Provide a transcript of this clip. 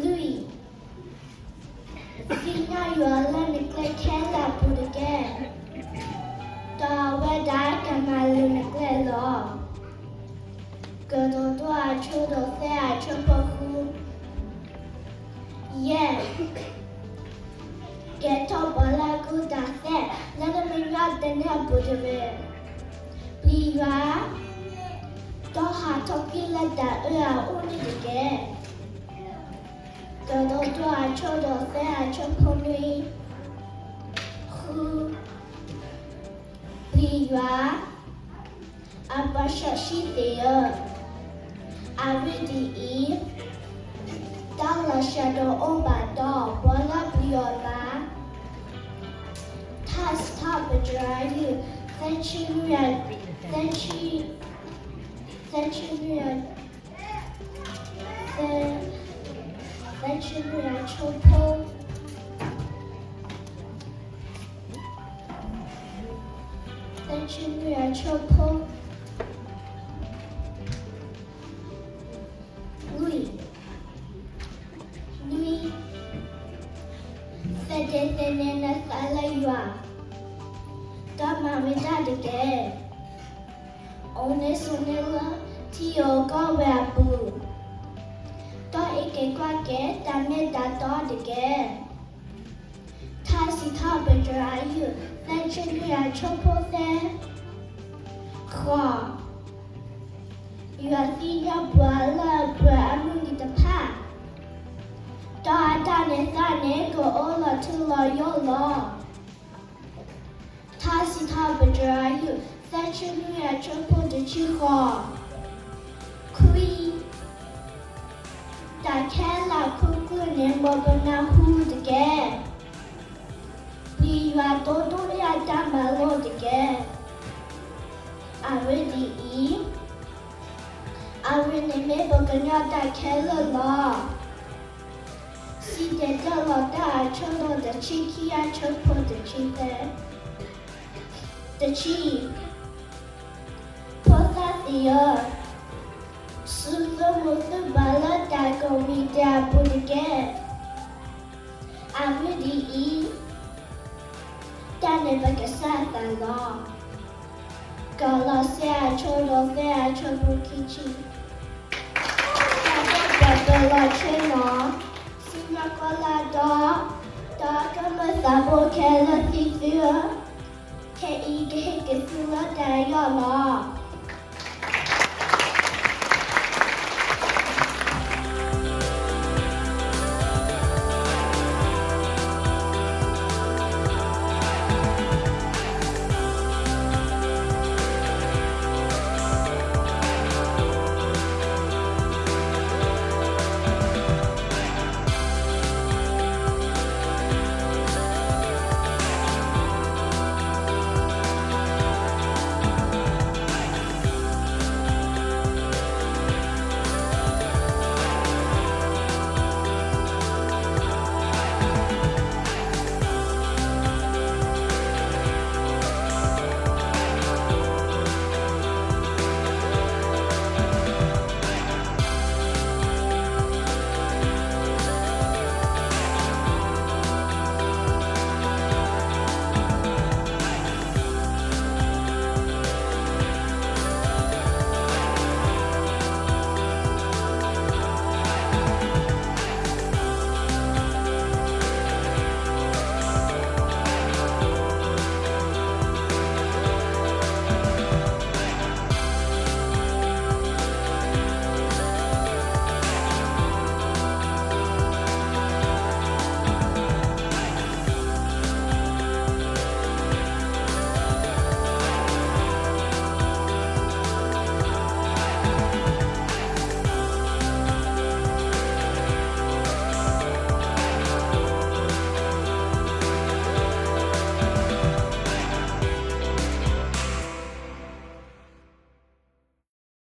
လွံၢ်, သ့ၣ်ညါယွၤလၢနကျဲခဲလၢာ်အပူၤတက့ၢ်, ဒီးအဝဲဒၣ်ကမၤလိၤနကျဲလီၤ. ကတိၤဒိအဆၢဒိၣ်သၢအဆၢဖိဃု, ယဲၢ်, ကဲထီၣ်ပှၤလၢအကူၣ်တၢ်သ့ လၢနမဲာ်ညါတနံၤအပူၤတဂ့ၤ, ပျံၤယွၤ, ဒီးဟးထီၣ်ကွံာ်လၢတၢ်အၢအအိၣ်န့ၣ်တက့ၢ်. ကတိၤဒိအဆၢဒိၣ်သၢအဆၢဖိနွံ, ဃု, ပျံၤယွၤ, အပၢ်စီဆှံသ့ၣ်ဧၢ, အဂ့ၢ်ဒ်အံၤ, တၢ်လီၤစှၤတအိၣ်ဘၣ်ဒီးပှၤလၢပျံၤအီၤဘၣ်. ထါစံးထီၣ်ပတြၢၤအယုၢ်, သၢဆံနွံ, သၢဆံ, သၢဆံနွံ, သၢ, သၢဆံနွံအဆၢဖိ သၢဆံနွံအဆၢဖိ လွံၢ်, နွံ, သဒ့သန့နသးလၢယွၤ, ဒီးမၤဝဲဒၣ်တက့ၢ်. အိၣ်န့ၣ်ဆိးန့ၣ်လၢထံဧိၤကီၢ်ဝဲအပူၤ, ဒီးအံးက့ၤကွၢ်က့ၤတၢ်မ့ၢ်တၢ်တီတက့ၢ်. ထါစံးထီၣ်ပတြၢၤအယုၢ်, သၢဆံနွံအဆၢဖိသၢ, ဃိး, ယွၤသ့ၣ်ညါပှၤလၢအပှဲၤအမုၢ်နံၤတဖၣ်, ဒီးအတၢ်န့ၢ်သါန့ၣ်ကအိၣ်လီၤထူလီၤယိာ်လီၤ. ထါစံးထီၣ်ပတြၢၤအယုၢ်, သၢဆံနွံအဆၢဖိတဆံဃိး, ခွံ, တၢ်ခဲလၢာ်ခိၣ်ကျၢၢ်န့ၣ် မ်ပနၢ်ဟူတက့ၢ်. ပျံၤယွၤဒိၣ်ဒိၣ်လၢအတၢ်မၤလိတက့ၢ်. အဂ့ၢ်ဒ်အံၤ, အဂ့ၢ်န့ၣ်မ့ၢ်ပကညီတၢ်ခဲလၢာ်လီၤ. စံၣ်တဲၤတဲလီၤတၢ်အဆၢဒိၣ်တဆံခံအဆၢဖိတဆံ, တဆံ, ဖိသၣ်သ့ၣ်ဧၢ, စူၢ်ကသိၣ်မုာ်သုဘၣ်လၢတၢ်ကိးမံၤဒဲးအပူၤတက့ၢ်. အဂ့ၢ်ဒ်အံၤ, တၢ်န့ၣ်ပကစၢ်သးလီၤ. ကီၤလီၤစဲအဆၢဒိၣ်သၢအဆၢဖိခံဆံ, တၢ်ဒိၣ်ပှၤပၢၤလီၤဆ့ၣ်နီၤ